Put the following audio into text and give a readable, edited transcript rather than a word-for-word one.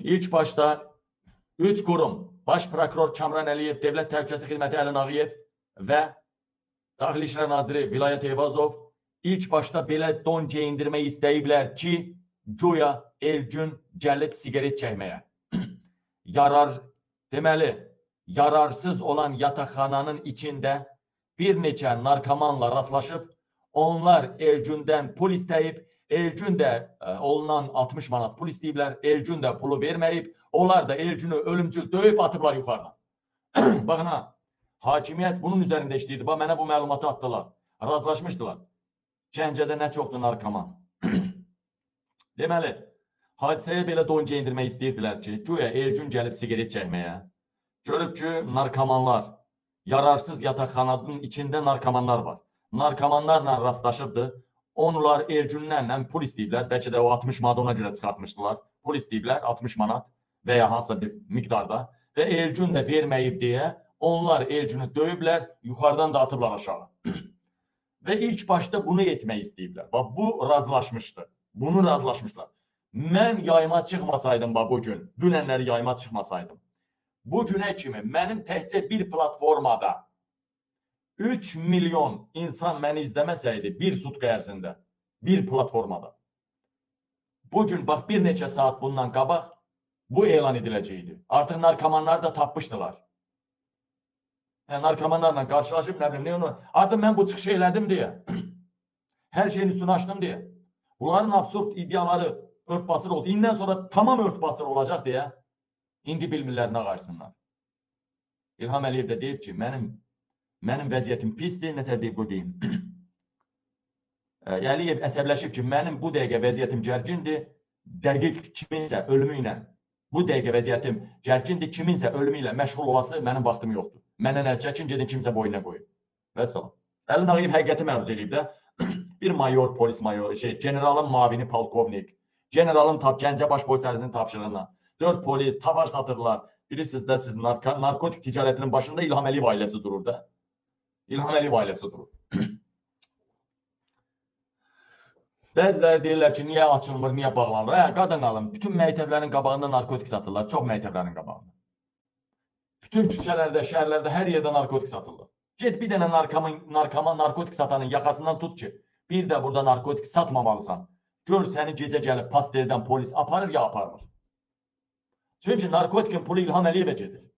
İlk başda 3 qurum, Baş prokuror Kamran Əliyev, Dövlət Təhlükəsizlik Xidməti Əli Nağıyev və Daxili İşlər Naziri Vilayət Eyvazov ilk başda belə don geyindirmək istəyiblər ki, güya Elgün gəlib siqaret çəkməyə. Deməli, yararsız olan yataqxananın içində bir neçə narkomanla rastlaşıb, onlar Elgündən pul istəyib, Elgün də olunan 60 manat pul istəyiblər, Elgün də pulu verməyib, onlar da Elgünü ölümcül döyüb atıblar yuxarıdan. Baxın ha, hakimiyyət bunun üzərində işləyirdi. Bax, mənə bu məlumatı atdılar, razılaşmışdılar. Gəncədə nə çoxdur narkoman. Deməli, hadisəyə belə don geyindirmək istəyirdilər ki, güya Elgün gəlib siqaret çəkməyə. Görüb ki, narkomanlar, yararsız yataqxananın içində narkomanlar var. Narkomanlarla rastlaşıbdı. Onlar Elgündən həm pul istəyiblər, bəlkə də o 60 manat ona görə çıxartmışdılar. Pul istəyiblər, 60 manat və ya hansısa bir miqdarda və Elgün də verməyib deyə onlar Elgünü döyüblər, yuxarıdan da atıblar aşağı. Və ilk başda bunu etmək istəyiblər. Bax, bu razılaşmışdı. Bunu razılaşmışlar. Mən yayıma çıxmasaydım bax bugün, dünənləri yayıma çıxmasaydım, bu günə kimi mənim təkcə bir platformada 3 milyon insan məni izləməsəydi bir sutka ərzində, bir platformada. Bugün bax bir neçə saat bundan qabaq bu elan ediləcəkdi. Artıq narkomanları da tapmışdılar. Yəni, narkomanlarla qarşılaşıb, nə bilim, nə onu. Artıq mən bu çıxışı elədim deyə, hər şeyin üstünü açdım deyə. Bunların absurd iddiaları örtbasır oldu. İndən sonra tamam örtbasır olacaq deyə indi bilmirlər nə qarsınlar. İlham Əliyev də deyib ki, mənim vəziyyətim pisdir, nə tər deyib bu deyim. Əliyev əsəbləşib ki, mənim bu dəqiqə vəziyyətim gərgindir, dəqiq kiminsə ölümü ilə, bu dəqiqə vəziyyətim gərgindir, kiminsə ölümü ilə məşğul olası mənim vaxtım yoxdur. Məndən əl çəkin, gedin kimsə boynuna qoyun. Vəssalam. Əli Nağıyev həqiqəti məruz eləyib də. Bir mayor, polis mayoru, generalın mavini polkovnik, generalın Gəncə baş polis idarəsinin tapşırığına 4 polis tovar satırlar. Bilirsiniz də siz narkotik ticarətinin başında İlham Əliyev ailəsi durur da. İlham Əliyev ailəsi durur. Bəziləri deyirlər ki, niyə açılmır, niyə bağlanır? Hə, qadın alın, bütün məktəblərin qabağında narkotik satırlar, çox məktəblərin qabağında. Bütün küçələrdə, şəhərlərdə, hər yerdə narkotik satırlar. Get bir dənə narkoman, narkotik satanın yaxasından tut ki, bir də burada narkotik satmamalısan. Gör səni gecə gəlib pasterdən polis aparır ya aparmır. Çünki narkotikin pulu İlham Əliyevə gedir.